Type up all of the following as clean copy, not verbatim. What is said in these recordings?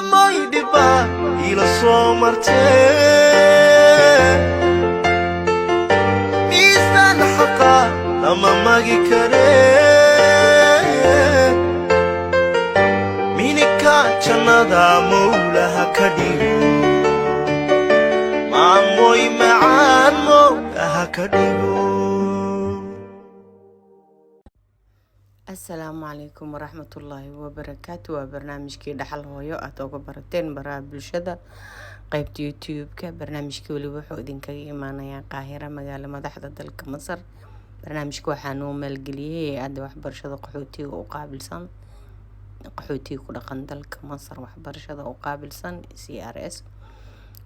Maamoy dhibba ila soo martee, miisaan xaqa lama magi karee. Minika jannada mowlaha ka dhigo, maamoy macaan mowlaha ka dhigo. Asalaamu calaykum waraxmatullaahi wabarakaatu. Waa barnaamijkii Dhaxal Hooyo aada oga barateen baraha bulshada, qeybta YouTube-ka. Barnaamijkii weliba wuxuu idinkaga imaanayaa Qaahira, magaalo madaxda dalka Masar. Barnaamijka waxaa noo maalgeliyey hay-adda waxbarashada qaxootiga u qaabilsan, qaxootiga ku dhaqan dalka Masar waxbarashada u qaabilsan, CRS.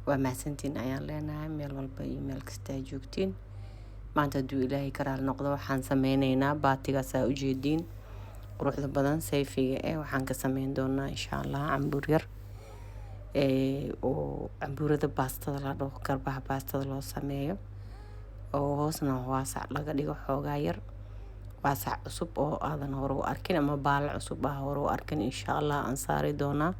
Waa mahadsantiin ayaan leenahay meel walba iyo meel kasta aa joogtiin. Maanta, hadduu Ilaahay ka raali noqdo, waxaan sameyneynaa baatigaasaa ujeediin quruxda badan, sayfiga eh. Waxaan ka sameyn doonaa, insha Allah, cambuur yar oo cambuurada baastada la dhaho, garbaha baastada loo sameeyo, oo hoosna waasac laga dhigo, xoogaa yar waasac cusub oo aadan hore u arkin ama baalo cusub ah hore u arkin, insha Allah aan saari doonaa.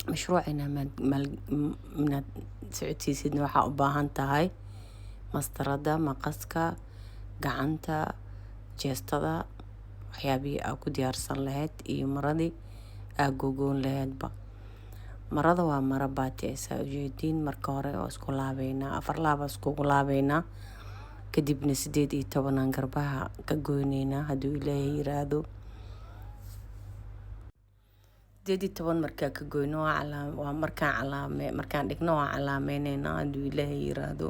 Mashruucina inaad socodsiisidna waxaa u baahan tahay mastarada, maqaska gacanta, jeestada, waxyaabihii aa ku diyaarsan lahayd iyo maradii aa gogoon lahaydba. Marada waa maro baati saa ujeediin. Marka hore oo isku laabeynaa, afar laaba iskugu laabeynaa, kadibna 18aan garbaha ka goyneynaa, hadduu Ilaahay yiraahdo. 18 markaa ka goyno, waa markaan calaame, markaan dhigno waa calaameyneyna, hadduu Ilaahay yiraahdo.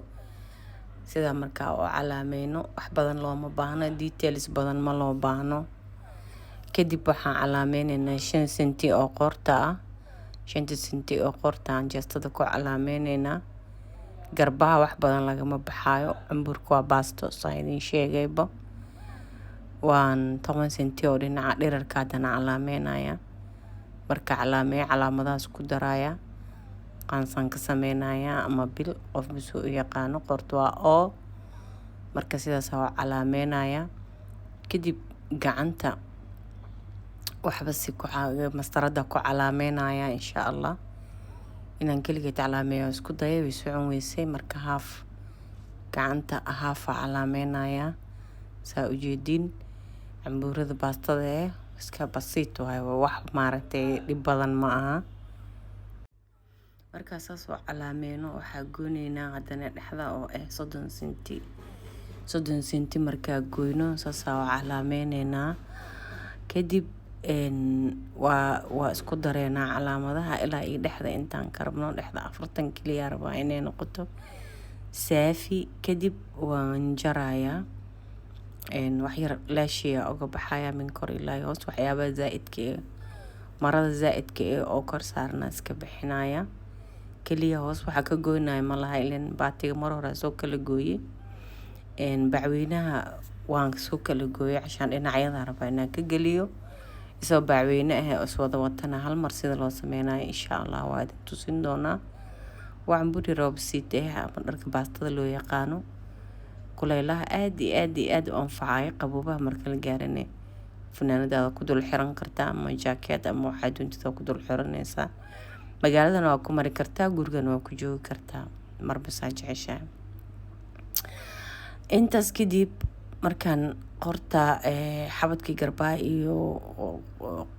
Sidaa markaa oo calaameyno, wax badan looma baahno, details badan ma loo baahno. Kadib waxaan calaameyneynaa 5 senti oo qoorta ah. 5-ta senti oo qoorta aan jeestada ku calaameyneynaa. Garbaha wax badan lagama baxaayo, cambuurka waa baasto saan idin sheegayba. Waan 10 senti oo dhinaca dhirarka haddana calaameynaya. Marka calaameeyo, calaamadahaas ku daraya, qaansaan ka sameynaya ama bil, qof bisuu u yaqaano. Qoorta waa oo marka sidaas waa calaameynaya. Kadib gacanta waxba si ku mastarada ku calaameynaya, insha Allah. Inaan keligeed calaameeyo isku dayay, way socon weysay. Marka haaf gacanta haafa calaameynaya, saa ujeediin. Cambuurada baastada eh iska basiit waaye, wax maaragtay dhib badan ma aha. Markaa saas oo calaameyno, waxaa goyneynaa haddana dhexda oo ah 30 senti. 30 senti markaa goyno, saasaa oo calaameyneynaa. Kadib waa isku dareynaa calaamadaha ilaa iyo dhexda intaan ka rabno. Dhexda 40 keliya rabaa inay noqoto saafi. Kadib waan jarayaa, waxyar laashiya uga baxaya min kor ilaa hoos. Waxyaabaha zaa-idka ee marada zaa-idka ee oo kor saarna iska bixinaya. Keliya hoos waxaa ka goynaya ma laha, ilan baatiga mar hore soo kala gooyey. Bacweynaha waan soo kala gooyey cashaan dhinacyada rabaa inaan ka geliyo, isagoo bacweyne ah iswada watana. Hal mar sida loo sameynayo, insha Allah, waa idin tusin doonaa. Waa camburi roobsiit ah ama dharka baastada loo yaqaano, kuleylaha aada iyo aada iyo aada u anfacayo. Qaboobaha marka la gaarane, funaanadaada ku dul xiran kartaa ama jaakeet ama waxaa doontida ku dul xiranaysaa. Magaaladana waa ku mari kartaa, gurigana waa ku joogi kartaa, marba saa jeceshahay. Intaas kadib, markaan qoorta, xabadkii, garbaha iyo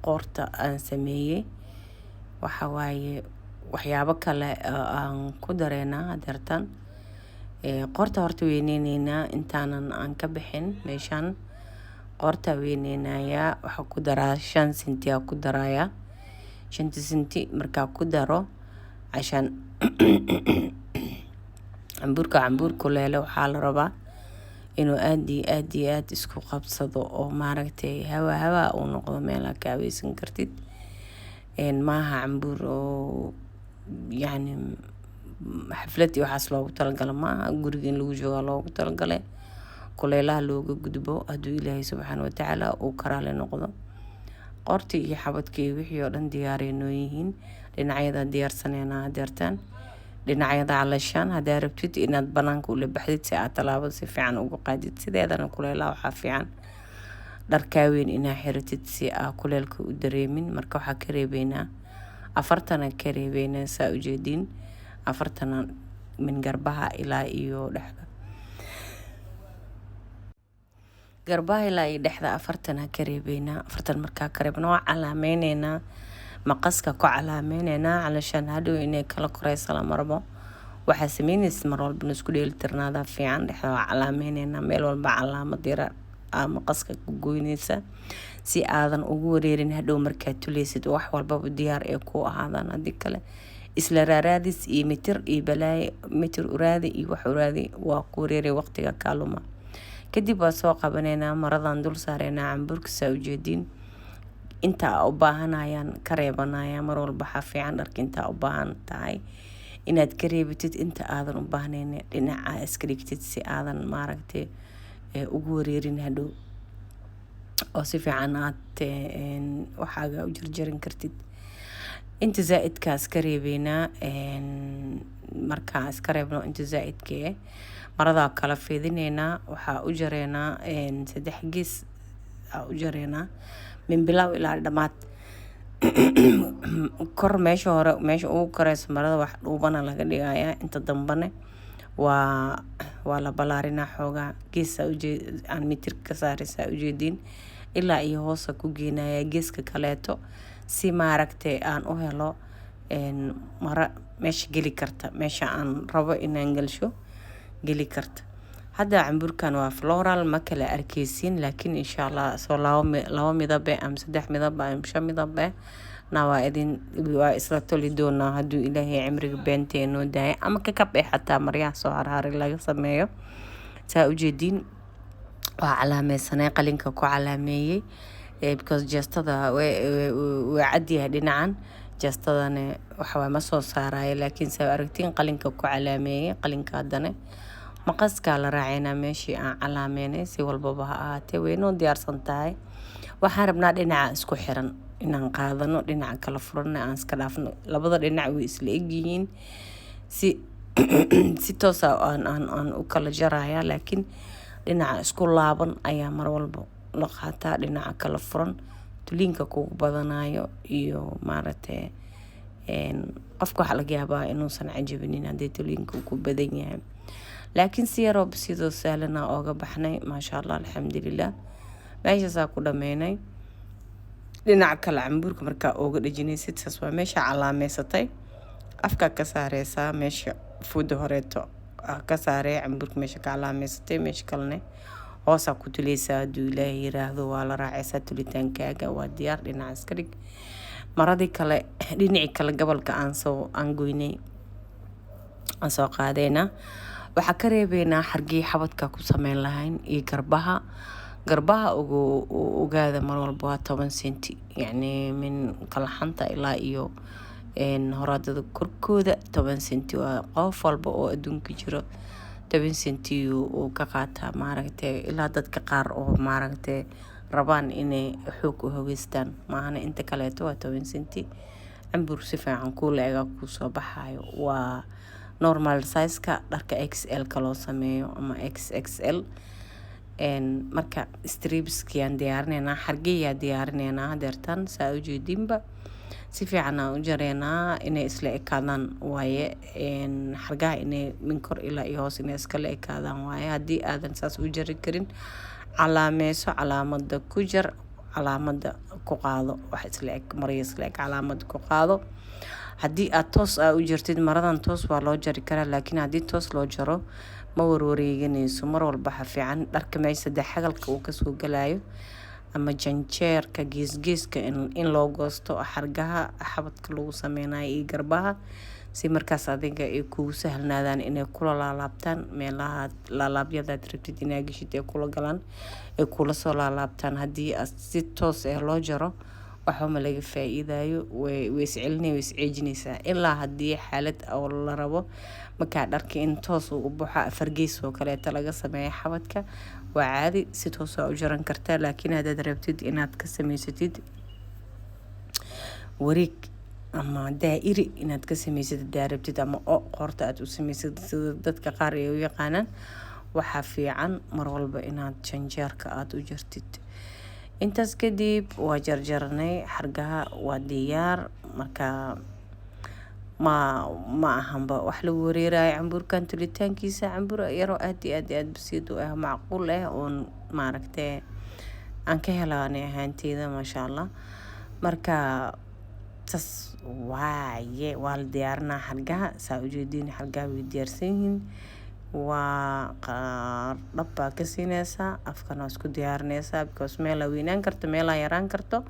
qoorta aan sameeyey, waxa waaye waxyaabo kale aan ku dareynaa hadeertan. Qoorta horta weyneyneynaa intaanan aan ka bixin meeshaan. Qoorta weyneynayaa, waxaa ku daraa 5 senti aa ku darayaa. 5-ta senti markaa ku daro, cashaan cambuurka, cambuur kuleele, waxaa la rabaa inuu aada iyo aada iyo aada isku qabsado oo maaragtay hawa hawa uu noqdo, meelaa ka haweysan kartid. Maaha cambuur oo yacni xaflad iyo waxaas loogu talagalo maaha, guriga in lagu joogaa loogu talagalay, kuleelaha looga gudbo, hadduu Ilaahay subxaana watacaala uu karaale noqdo. Qoortii iyo xabadkii iyo wixii oo dhan diyaaray noo yihiin. Dhinacyada diyaarsaneynaa hadeertaan. Dhinacyada calashaan haddaa rabtid inaad banaanka ula baxdid si aad tallaabada si fiican ugu qaadid, sideedana kuleelaha waxaa fiican. Dharkaa weyn inaa xiratid si aa kuleelka u dareemin. Marka waxaa ka reebeynaa 40 ka reebeynaa, saa ujeediin, 40 min garbaha ilaa iyo dhexda. Garbaha ilaa iyo dhexda 40 ka reebeynaa. 40 markaa ka reebna, waa calaameyneynaa, maqaska ku calaameyneynaa, calashaan hadhow inay kala koreysa lama rabo. Waxaa sameyneysa mar walbana isku dheelitirnaada fiican. Dhexda waa calaameyneynaa, meel walba calaamad yara aa maqaska ku goyneysa si aadan ugu wareerin hadhow markaad tuleysid, wax walbaba diyaar ee ku ahaadaan. Haddii kale isla raaraadis iyo mitir iyo balaayo, mitir uraadi iyo wax uraadi, waa ku wareeray, waqtiga kaaluma. Kadib waa soo qabaneynaa, maradan dul saareynaa cambuurka, saa ujeediin. Intaa u baahanayaan ka reebanaya. Mar walba waxaa fiican dharka intaa u baahan tahay inaad ka reebatid, inta aadan u baahnayn dhinaca iska dhigtid, si aadan maaragtay ugu wareerin hadhow oo si fiican aad waxaaga u jarjarin kartid. Inta zaa-idkaa iska reebeynaa. Markaa iska reebno inta zaa-idka eh, maradaa kala fidineynaa. Waxaa u jareynaa saddex gees aa u jareynaa, min bilow ilaa dhamaad. Kor meesha hore, meesha ugu koreysa marada wax dhuubana laga dhigayaa, inta dambane waa la balaarinaa xoogaa. Geesaa ujee aan mitir ka saaraysaa, ujeediin, ilaa iyo hoosa ku geenaya geeska kaleeto, si maaragtay aan u helo maro meesha geli karta, meesha aan rabo inaan gelsho geli karta. Hadda cambuurkan waa floral, ma kala arkeysiin, laakiin insha Allah soo laba midab eh ama saddex midab ama shan midab eh na waa idin waa isla toli doonaa, hadduu Ilaahay cimriga beenta noo daaya, ama kakab eh xataa maryaha soo harharay laga sameeyo. Saa ujeediin, waa calaameysanay, qalinka ku calaameeyey, because jeestada way cadyahay dhinacan, jeestadana waxawaa ma soo saarayo, laakiin saa aragtiin qalinka ku calaameeyey. Qalinka haddana maqaskaa la raaceynaa meeshii aan calaameynay. Si walbaba ha ahaatee, waynoo diyaarsan tahay. Waxaan rabnaa dhinaca isku xiran inaan qaadano, dhinaca kala furanna aan iska dhaafno. Labada dhinac way isla egyihiin, si toosa aan u kala jaraya, laakiin dhinaca isku laaban ayaa mar walba la qaataa. Dhinaca kala furan tuliinka kugu badanayo iyo maaragtay qofka waxaa laga yaabaa inuusan cajabinin haddii tuliinka uu ku badan yahay, laakiin si yaroo sidoo sahlana ooga baxnay, maasha Allah, alxamdulilah. Meeshaasaa ku dhameynay. Dhinaca kale cambuurka markaa ooga dhejinaysid, saas waa meesha calaameysatay, afkaa ka saareysaa, meesha fuuda horeeto ka saaree cambuurka, meesha ka calaameysatay, meesha kalene hoosaa ku tuleysaa. Hadduu Ilaahay yiraahdo, waa la raaceysaa tulitaankaaga, waa diyaar. Dhinaca iska dhig maradii kale. Dhinacii kale gobolka aan soo aan goynay aan soo qaadeynaa. Waxaa ka reebeynaa xargii xabadka ku sameyn lahayn iyo garbaha. Garbaha ugu ogaada mar walba waa 10 senti, yacni min kalxanta ilaa iyo horaadada korkooda 10 senti. Waa qof walba oo adduunka jiro 10 senti uu ka qaataa, maaragtay, ilaa dadka qaar oo maaragtay rabaan inay xoog u haweystaan maahana. Inta kaleeto waa 10 senti. Cambuur si fiican kuu la-ega kuu soo baxayo, waa normal size-ka dharka XL ka loo sameeyo ama XXL. Marka stripskiyaan diyaarineynaa, xargiyaa diyaarineynaa hadeertan. Saa ujeedinba, si fiican aan u jareynaa inay isla ekaadaan waaye xargaha, inay min kor ilaa iyo hoos inay iskala ekaadaan waaye. Haddii aadan saas u jari karin, calaameyso, calaamada ku jar, calaamada ku qaado, wax isla eg, marya isla eg calaamada ku qaado. Haddii aad toos aa u jartid maradan, toos waa loo jari karaa, laakiin haddii toos loo jaro ma warwareeganayso. Mar walba waxa fiican dharka meesha saddex xagalka uu kasoo galayo ama janjeerka geesgeeska in loo goosto xargaha xabadka lagu sameynayo iyo garbaha, si markaas adiga ay kugu sahlanaadaan inay kula laalaabtaan meelaha laalaabyadaad rabtid inaa geshid, ay kula galaan, ay kula soo laalaabtaan. Haddii si toos ah loo jaro, waxba ma laga faa-iidayo, way iscelinay, way isceejinaysaa, ilaa haddii xaalad oo la rabo markaa dharka in toos uu u baxo, afar gees oo kaleeto laga sameeyo xabadka, waa caadi, si toos aa u jaran kartaa. Laakiin haddaad rabtid inaad ka sameysatid wareeg ama daa'iri inaad ka sameysatid hadaa rabtid, ama o qoorta aad u sameysatid sida dadka qaar ay u yaqaanaan, waxaa fiican mar walba inaad janjeerka aada u jartid. Intaas kadib waa jarjarnay xargaha, waa diyaar. Marka ma ahanba wax lagu wareerayo cambuurkan tulitaankiisa. Cambuur yaroo aad iyo aad iyo aad basiid u ah, macquul ah, oon maaragtay aan ka helaa ani ahaanteyda, maasha Allah. Marka saas waaye, waa la diyaarinaa xargaha. Saa ujeediin, xargaha way diyaarsan yihiin. Waa qaar dhab baa ka siineysaa, afkana waa isku diyaarineysaa, because meelaa weynaan karto, meelaa yaraan karto,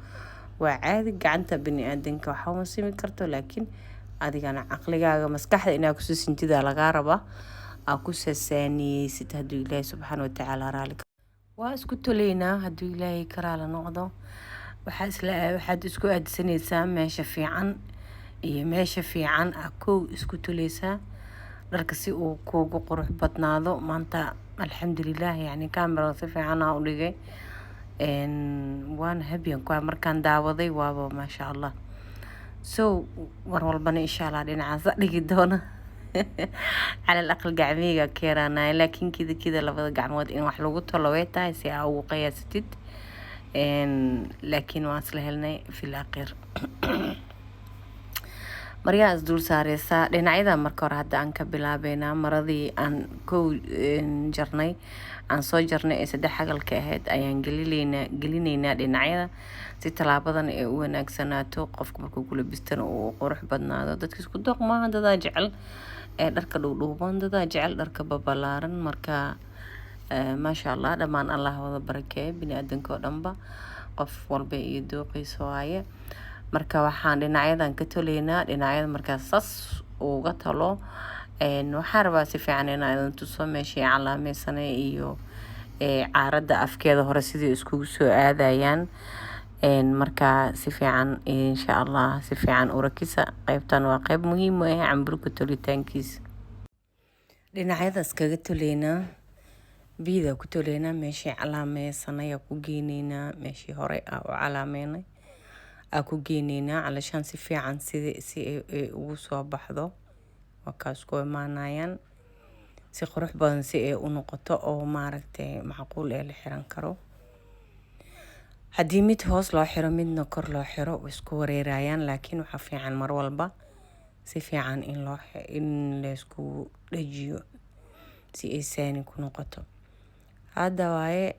waa caadi. Gacanta bini-aadanka waxba ma simi karto, laakiin adigana caqligaaga, maskaxda inaa kusoo sintida lagaa rabaa, aa ku sasaaniyeysid. Hadduu Ilaahay subxaana watacaala raali, waa isku toleynaa. Hadduu Ilaahay karaala noqdo, waxaa isla waxaad isku aadsanaysaa meesha fiican iyo meesha fiican aa kow isku toleysaa dharka si uu kuugu qurux badnaado. Maanta alxamdulilah, yacni kamerada si fiican aa u dhigay, waana habyan ku markaan daawaday, waaba maasha Allah. So mar walbana insha Allah dhinacaasa dhigi doona. Calal aqal gacmiheyga ka yaraanaya, laakiin kida kida labada gacmood in wax lagu tolo way tahay si aa ugu qiyaasatid, laakiin waan isla helnay fil aakhir. Maryaa is dul saareysaa dhinacyada. Marka hore hadda aan ka bilaabeynaa maradii aan kow jarnay, aan soo jarnay ee saddex xagalka ahayd ayaan gelineynaa dhinacyada, si tallaabadan ay u wanaagsanaato, qofka markuu kula bistana uu qurux badnaado. Dadka isku dooq maaha. Dadaa jecel ee dharka dhuudhuuban, dadaa jecel dharka babalaaran. Marka maasha Allah, dhammaan Allah wada barakeeyo bini-aadanka oo dhanba, qof walba iyo dooqiisa waaye. Marka waxaan dhinacyadan ka toleynaa, dhinacyada markaa sas uga talo. Waxaan rabaa si fiican inaan idin tuso meeshii calaameysanay iyo caaradda afkeeda hore sidii iskugu soo aadayaan. Marka si fiican insha Allah, si fiican urakisa. Qeybtan waa qeyb muhiim u ah camburka tolitaankiisa. Dhinacyadaas kaga toleynaa, biyada ku toleynaa, meeshii calaamaysanay ku geyneynaa, meeshii hore aa u calaameynay aa ku geyneynaa, calashaan si fiican sida si ay ugu soo baxdo. Waa kaas ku imaanayaan si qurux badan, si ay u noqoto oo maaragtay macquul ee la xiran karo. Haddii mid hoos loo xiro, midna kor loo xiro, way isku wareerayaan, laakiin waxaa fiican mar walba si fiican in laysku dhajiyo si ay saani ku noqoto. Hadda waaye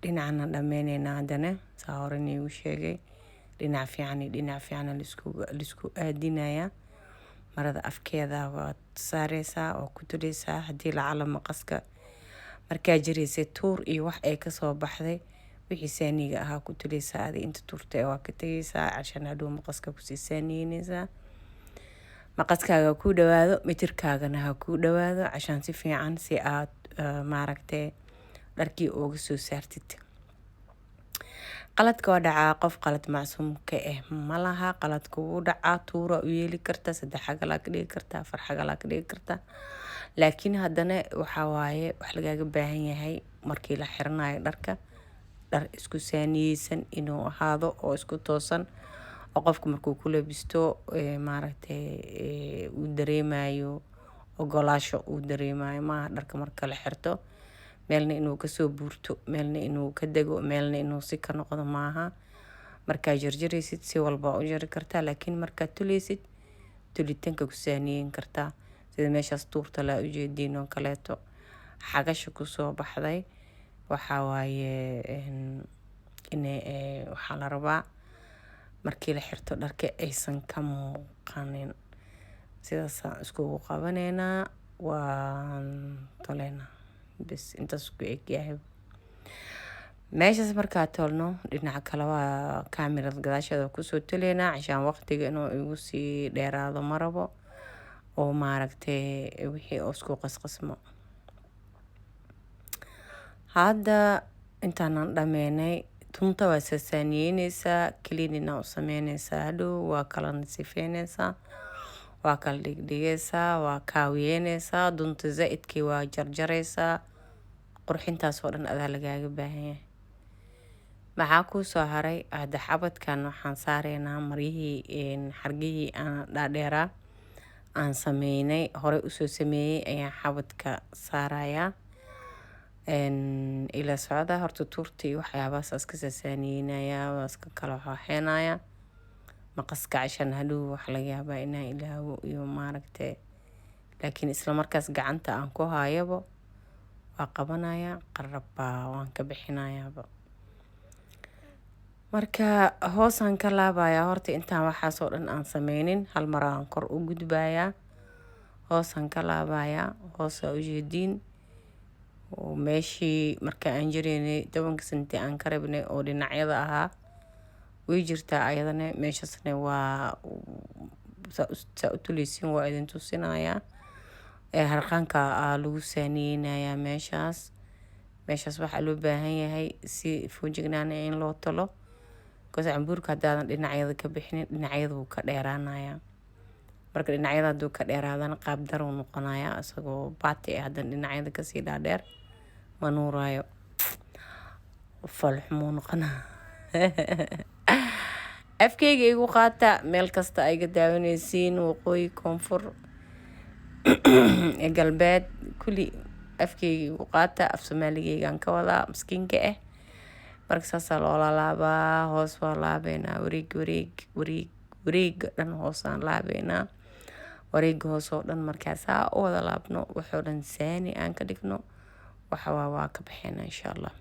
dhinacna dhameyneynaa. Haddana saa hore niigu sheegay, dhinac fiican iyo dhinac fiican laisku aadinayaa. Marada afkeeda waad saareysaa oo ku tuleysaa. Haddii lacala maqaska markaa jaraysay tuur iyo wax ay kasoo baxday, wixii saaniga ahaa ku tuleysaa. Adi inta tuurta waa ka tegeysaa, cashan hadhow maqaska kusii saaniyeyneysaa. Maqaskaaga ku dhawaado, mitirkaagana ha kuu dhawaado, cashaan si fiican si aad maaragtay dharkii uga soo saartid. Qaladka waa dhacaa, qof qalad macsuumka ah ma laha. Qaladka wuu dhacaa. Tuura u yeeli karta, saddex xagalaa ka dhigi kartaa, afar xagalaa ka dhigi kartaa, laakiin haddana waxaa waaye wax lagaaga baahan yahay markii la xiranayo dharka, dhar isku saaniyeysan inuu ahaado oo isku toosan, oo qofka markuu ku labisto maaragtay uu dareemayo ogolaasho uu dareemayo. Maaha dharka marka la xirto meelna inuu kasoo buurto, meelna inuu ka dego, meelna inuu si ka noqdo maaha. Markaa jarjaraysid si walba u jari kartaa, laakiin markaad tuleysid tulitaanka ku saaniyeyn kartaa, sida meeshaas tuurta laa ujeediin oo kaleeto xagasha kusoo baxday. Waxaa waaye in waxaa la rabaa markii la xirto dharka aysan ka muuqanin. Sidaasaan iskugu qabaneynaa, waan toleynaa, bes intaas ku egyahay. Meeshaas markaa tolno, dhinaca kale waa kaamirad gadaasheeda kusoo toleynaa, cashaan waqtiga inuu igu sii dheeraado ma rabo oo maaragtay wixii oo isku qasqasmo. Hadda intaanan dhameynay, tunta waa sasaaniyeyneysaa, cleaning u sameyneysaa, hadhow waa kala nasifeyneysaa, waa kala dhigdhigeysaa, waa kaawiyeyneysaa, dunta zaa-idkii waa jarjareysaa. Qurxintaas oo dhan adaa lagaaga baahan yahay. Maxaa kuu soo haray? Hadda xabadkan waxaan saareynaa maryihii, xargihii aan dhaadheeraa aan sameynay, horey usoo sameeyey ayaan xabadka saarayaa. Ila socda horta tuurta iyo waxyaabahaas iska saasaaniyeynayaa, waa iska kala xooxeynaya maqaska cashan hadhow waxa laga yaabaa inaan ilaawo iyo maaragte, laakiin isla markaas gacanta aan ku haayabo waa qabanaya, qarabaa waan ka bixinayaaba. Marka hoosaan ka laabayaa horta intaan waxaasoo dhan aan sameynin, hal mar aan kor u gudbayaa, hoosaan ka laabayaa. Hoosaa ujeediin meeshii marka aan jaraynay 10-ka senti aan ka rabnay oo dhinacyada ahaa way jirtaa ayadana. Meeshaasna waa saa u tuleysiin, waa idin tusinayaa. Harqaanka aa lagu saaniyeynayaa meeshaas. Meeshaas waxaa loo baahan yahay si foojignaan in loo tolo, because cambuurka haddaadan dhinacyada ka bixinin, dhinacyada wuu ka dheeraanayaa. Marka dhinacyada hadduu ka dheeraadana qaab daruu noqonayaa, isagoo baati ah haddana dhinacyada kasii dhaadheer ma nuuraayo, falxumuu noqonaa. Afkeyga igu qaata, meel kasta ay ga daawanaysiin, waqooyi, koonfur, galbeed, kulli afkeyga igu qaata. Af Soomaaligeygaan ka wadaa maskiinka ah. Marka saasaa loo laalaabaa, hoos waa laabeynaa, wareeg, wareeg, wareeg, wareega dhan hoosaan laabeynaa, wareega hoos oo dhan. Markaasaa u wada laabno, waxoo dhan saani aan ka dhigno, waxa waa ka baxeynaa insha Allah.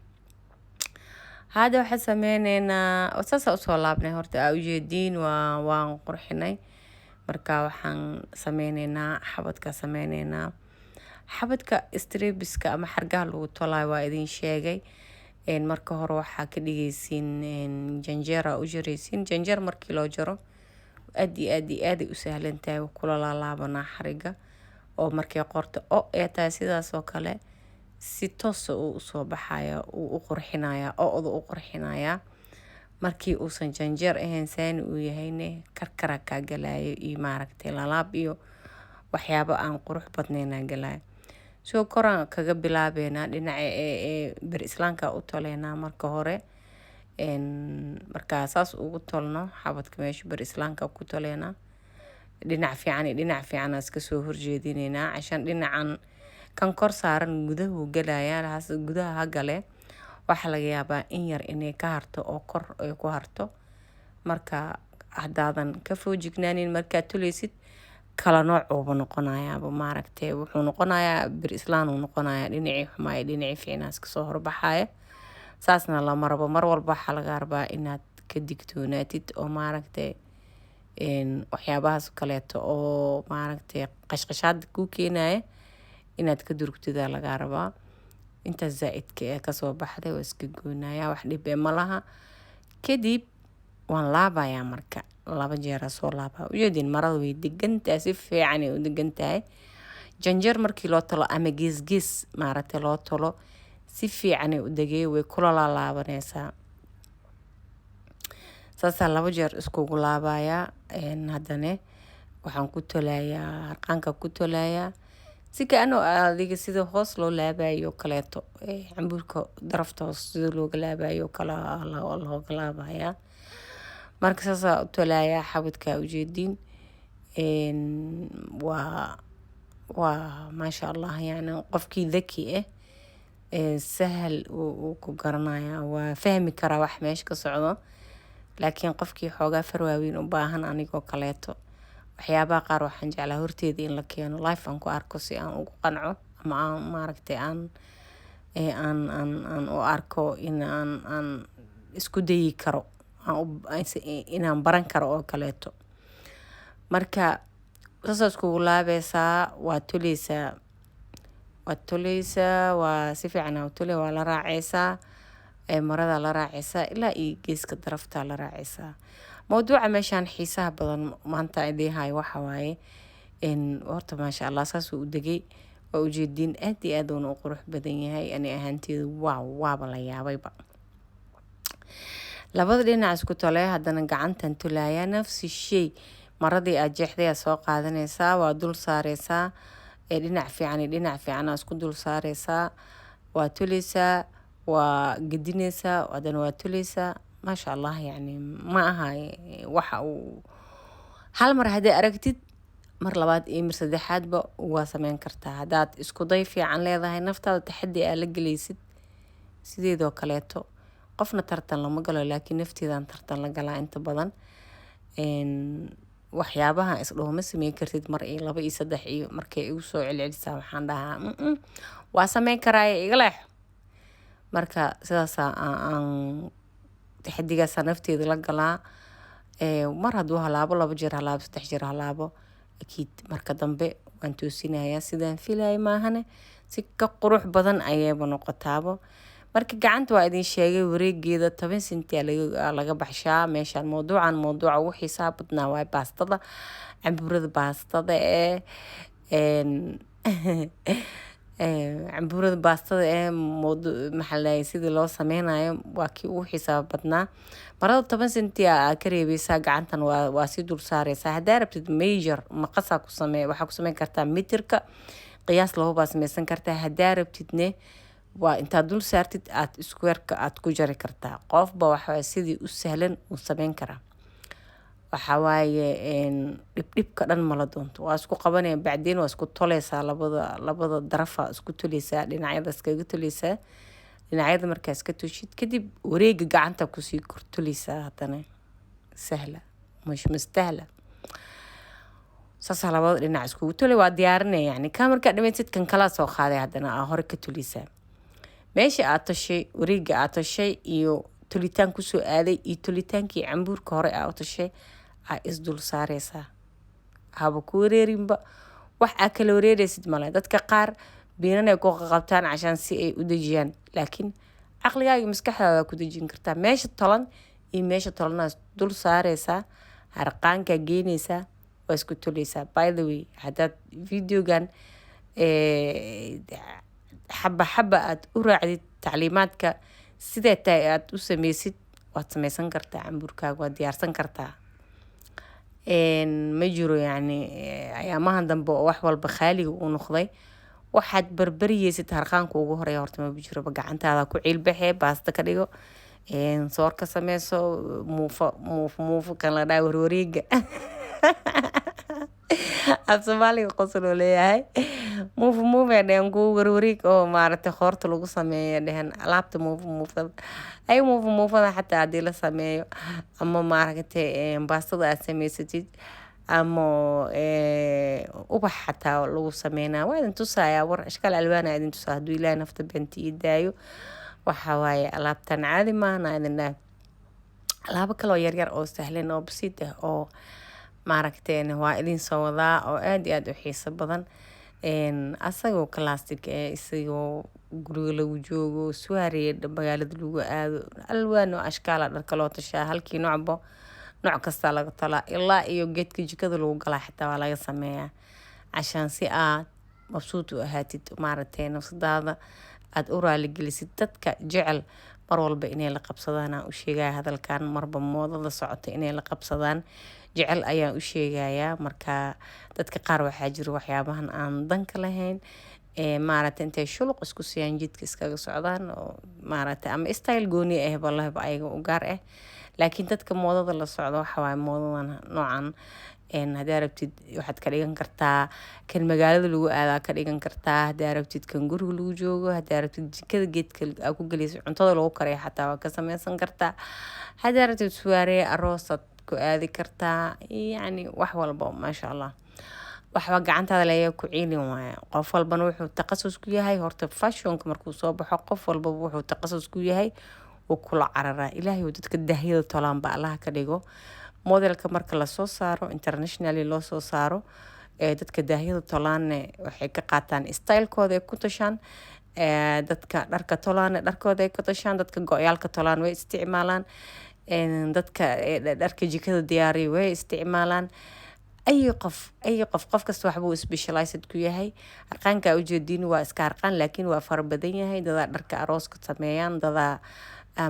Hadda waxaan sameyneynaa, saasa usoo laabnay horta, aa ujeediin, waan qurxinay. Marka waxaan sameyneynaa xabadka, sameyneynaa xabadka strips-ka ama xargaha lagu tolaayo, waa idin sheegay. Marka hore waxaa ka dhigaysiin janjeera u jaraysiin. Janjeer markii loo jaro aad iyo aad iyo aaday u sahlan tahay kula laalaabanaa xariga, oo markay qorta o ee tahay sidaas oo kale si toosa uu usoo baxaya, uu u qurxinaya o-da u qurxinaya. Markii uusan janjeer ahayn, saani uu yahayne, karkara kaa galayo iyo maaragtay lalaab iyo waxyaabo aan qurux badnaynaa galayo. Soo koraan kaga bilaabeynaa, dhinaca ee bir islaamka u toleynaa marka hore. Markaa saas ugu tolno xabadka, meesha bir islaamka ku toleynaa, dhinac fiican iyo dhinac fiican iska soo horjeedineynaa. Cashan dhinacan kan kor saaran gudahu galayaa, gudaha ha gale, waxaa laga yaabaa in yar inay ka harto oo kor ay ku harto. Marka haddaadan ka foojignaanin markaad tuleysid, kala nooc uuba noqonayaaba, maaragtay, wuxuu noqonayaa bir islaan uu noqonayaa, dhinacii xumaa iyo dhinacii fiicnaas kasoo horbaxaya. Saasna lama rabo. Mar walba waxaa laga rabaa inaad ka digtoonaatid oo maaragtay waxyaabahaas kaleeto oo maaragtay qashqashaada kuu keenaya inaad ka durugtidaa lagaa rabaa. Intaas zaa-idka ee kasoo baxday waa iska goynaya, wax dhib ee ma laha. Kadib waan laabayaa, marka laba jeeraa soo laabaa. Ujeedin marada way degan tahay, si fiican ay u degan tahay. Janjeer markii loo tolo ama geesgees maaragtay loo tolo, si fiicanay u degay, way kula laalaabanaysaa. Saasaa laba jeer iskugu laabayaa. Haddana waxaan ku tolayaa harqaanka, ku tolayaa si kaano adiga sida hoos loo laabayo kaleeto, cambuurka darafta hoos sida looga laabayo kale looga laabayaa. Marka saasaa u tolayaa xabadka, ujeediin, waa maasha Allah. Yani qofkii dhaki ah sahal uu ku garanaya, waa fahmi karaa wax meesha ka socdo. Laakiin qofkii xoogaa farwaaweyn u baahan, anigoo kaleeto, waxyaabaha qaar waxaan jeclaa horteeda in la keeno, live aan ku arko, si aan ugu qanco ama aan maaragtay aan u arko in aan isku dayi karo, inaan baran karo oo kaleeto. Marka saasaa iskugu laabeysaa, waa toleysaa, waa toleysaa, waa si fiican aa u toley, waa la raaceysaa marada, la raaceysaa ilaa iyo geeska darafta la raaceysaa. Mawduuca meeshaan xiisaha badan maanta idiin hayo waxa waaye horta maasha Allah, saasuu u degay, waa ujeediin, aad iyo aad uuna u qurux badan yahay. Ani ahaanteedu waaw, waaba la yaabayba. Labada dhinac isku tolay, haddana gacantan tolayaa nafsi shay. Maradii aad jeexday aad soo qaadanaysaa, waa dul saareysaa, dhinac fiican iyo dhinac fiican aa isku dul saareysaa, waa toleysaa, waa gedineysaa, haddana waa toleysaa. Maasha Allah, yacni ma aha waxa uu hal mar haddii aragtid. Mar labaad iyo mar saddexaadba waa sameyn kartaa haddaad isku day fiican leedahay, naftaada taxaddi aa la gelaysid. Sideedoo kaleeto qofna tartan lama galo, laakiin nafteedaan tartan la galaa inta badan. Waxyaabaha isdhaho ma sameyn kartid mar iyo laba iyo saddex iyo markay igu soo celcelisaa, waxaan dhahaa, "Waa sameyn karaaye, iga leexo." Marka sidaasaa aan taxadigaasaa nafteeda la galaa. Mar hadduu halaabo, laba jeer halaabo, saddex jeer halaabo, akiid marka dambe waan toosinayaa. Sidaan filaya maahane, si ka qurux badan ayayba noqotaabo. Marka gacanta waa idin sheegay, wareegeeda 10 senti laga baxshaa meeshaan. Mawduucan mawduuca ugu xiisaha badnaa waay, baastada, cambuurada baastada ee cambuurada baastada ee mawdu maxaa la sidii loo sameynayo waa kii ugu xiisaha badnaa. Marada 10 senti aa ka reebeysaa, gacantan waa sii dul saareysaa. Haddaa rabtid measure maqasaa ku samee, waxaa ku sameyn kartaa mitirka qiyaas labo baa sameysan kartaa. Haddaa rabtidne waa intaad dul saartid aad square-ka aad ku jari kartaa. Qofba waxaa sidii u sahlan uu sameyn karaa. Waxaa waaye dhibdhibka dhan mala doonto, waa isku qabanaya, bacdeen waa isku toleysaa, labada darafa isku toleysaa, dhinacyada iskaga toleysaa. Dhinacyada markaa iska toshid kadib, wareega gacanta kusii kortoleysaa haddana. Sahla mush mustahla, saasaa labada dhinac iskugu tolay, waa diyaarinaya. Yani ka markaa dhamaysid, kan kalaa soo qaaday, haddana aa hore ka toleysaa meesha aad toshay, wareega aad toshay iyo tolitaan kusoo aaday iyo tolitaankii cambuurka hore aa u toshay aa isdul saareysaa. Haba ku wareerinba, wax aa kala wareereysid male. Dadka qaar biinanay ku qabtaan cashaan si ay u dejiyaan, laakiin caqligaaga, maskaxdaada ku dejin kartaa. Meesha tolan iyo meesha tolanaas dul saareysaa, harqaankaa geyneysaa, waa isku toleysaa. By the way, haddaad videogan xaba xaba aad u raacdid tacliimaadka, sidee tahay aad u sameysid, waad sameysan kartaa cambuurkaaga, waad diyaarsan kartaa. Ma jiro yacni ayaamahan dambe oo wax walba khaaliga uu noqday, waxaad barbariyeysid harqaanka ugu horeeya horta maba jiroba. Gacantaada ku ciilbaxee, baasta ka dhigo, soor ka sameyso, muufo muufo muufo kan la dhaha, warwareega af Soomaaliga qosol oo leeyahay, muufa muufa dhehen, kuwa warwareeg oo maaragtay qoorta lagu sameeyo dhehen, alaabta muufa muufada ay muufa muufada xataa haddii la sameeyo, ama maaragtay baastada aad sameysatid, ama ubax xataa lagu sameynaa, waa idin tusayaa. War ashkaal alwaana idin tusaa hadduu Ilaahay nafta beenta ii daayo. Waxa waaye alaabtan caadi maahna idin dhahay. Alaabo kaloo yaryar oo sahlan oo basiid ah oo maaragteen waa idin soo wadaa oo aada iyo aada u xiiso badan, asagoo classic ee isagoo guriga lagu joogo, suwaariye magaalada lagu aado, alwaan oo ashkaala dharka loo tashaa, halkii noocba nooc kastaa laga talaa, ilaa iyo geedka jikada lagu galaa xitaa waa laga sameeyaa, cashaan si aad mabsuud u ahaatid, maaragtay nafsadaada aada u raaligelisid. Dadka jecel mar walba inay la qabsadaan aan u sheegaya hadalkan, marba moodada socota inay la qabsadaan jecel ayaan u sheegayaa. Marka dadka qaar waxaa jira waxyaabahan aan danka lahayn, maaragtay intay shuluq isku siiyaan jidka iskaga socdaan, oo maaragtay ama style gooni ah balahba ayaga u gaar ah. Laakiin dadka moodada la socda, waxa waaye moodadan noocan hadaa rabtid waxaad ka dhigan kartaa kan magaalada lagu aadaa ka dhigan kartaa, hadaa rabtid kan guriga lagu joogo, hadaa rabtid jikada geedka aa ku geleysa cuntada lagu kariyo xataa waa ka sameysan kartaa, hadaa rabtid suwaaree aroosaad ku aadi kartaa. Yacni wax walba, maasha Allah, waxba gacantaada leeya ku ciilin waaya. Qof walbana wuxuu takhasus ku yahay horta fashionka markuu soo baxo, qof walbaba wuxuu takhasus ku yahay wuu kula cararaa. Ilaahay dadka daahyada tolaanba Allaha ka dhigo. Modelka marka lasoo saaro, internationally loo soo saaro, ee dadka daahyada tolaanne waxay ka qaataan stylekooda ay ku tashaan, dadka dharka tolaanne dharkooda ay ku tashaan, dadka go-yaalka tolaan way isticmaalaan, dadka dharka jikada diyaariya way isticmaalaan. Ay qof ay qof qof kasta waxbuu specialized ku yahay. Harqaanka ujeediin waa iska harqaan, laakiin waa fara badan yahay. Dadaa dharka arooska sameeyaan, dadaa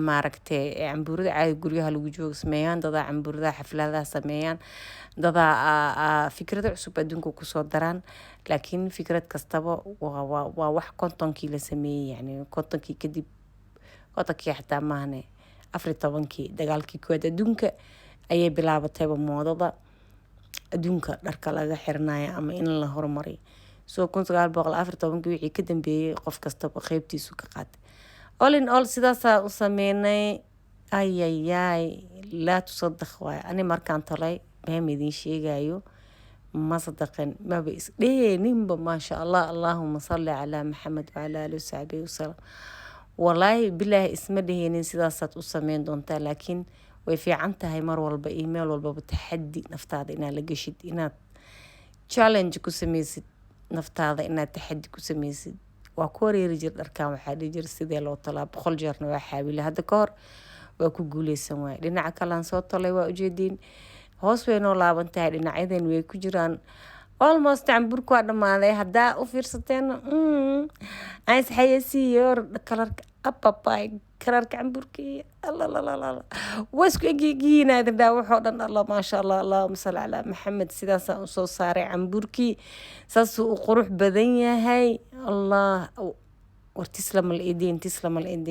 maaragtay cambuurada caadi guryaha lagu joogo sameeyaan, dadaa cambuuradaha xafladaha sameeyaan, dadaa fikrado cusub adduunka kusoo daraan. Laakiin fikrad kastaba waa wax 50kii la sameeyey, yani 50kii kadib, 50kii xataa maahne, 14kii, dagaalkii koowaad adduunka ayay bilaabatayba moodada. Adduunka dharka laga xiranayo ama in la horumariyo. So 1914-kii wixii ka dambeeyey, qof kastaba qeybtiisu ka qaatay. All in all, sidaasaa u sameynay. Ayayay, laa tusadaq waaye. Ani markaan tolay, baan idiin sheegayo, ma sadaqin, maba isdheheeninba. Maasha Allah, allaahuma salli calaa Maxamed wacalaa aalihi wasaxbihi wasalam. Walaahi bilaahi, isma dheheenin sidaasaad u sameyn doontaa, laakiin way fiican tahay mar walba iyo meel walbaba taxaddi naftaada inaad la geshid, inaad challenge ku sameysid naftaada, inaad taxaddi ku sameysid. Waa ku wareeri jir dharkan. Waxaa dhihi jir, sidee loo tolaa? 100 jeerna waa xaawile hadda ka hor, waa ku guuleysan waay. Dhinaca kalean soo tolay, waa ujeediin, hoos way noo laaban tahay, dhinacyadan way ku jiraan. Almost camburka waa dhamaaday. Haddaa u fiirsateen, aan isxayeysiiyo colorka apapay, colorka camburka. Allalalala, waa isku egyihiin idin dhaa waxoo dhan. Allah, maasha Allah, allahuma salli calaa Maxamed. Sidaasaan usoo saaray camburkii, saasuu u qurux badan yahay. Allah, war tislama la idin, tislama la idin.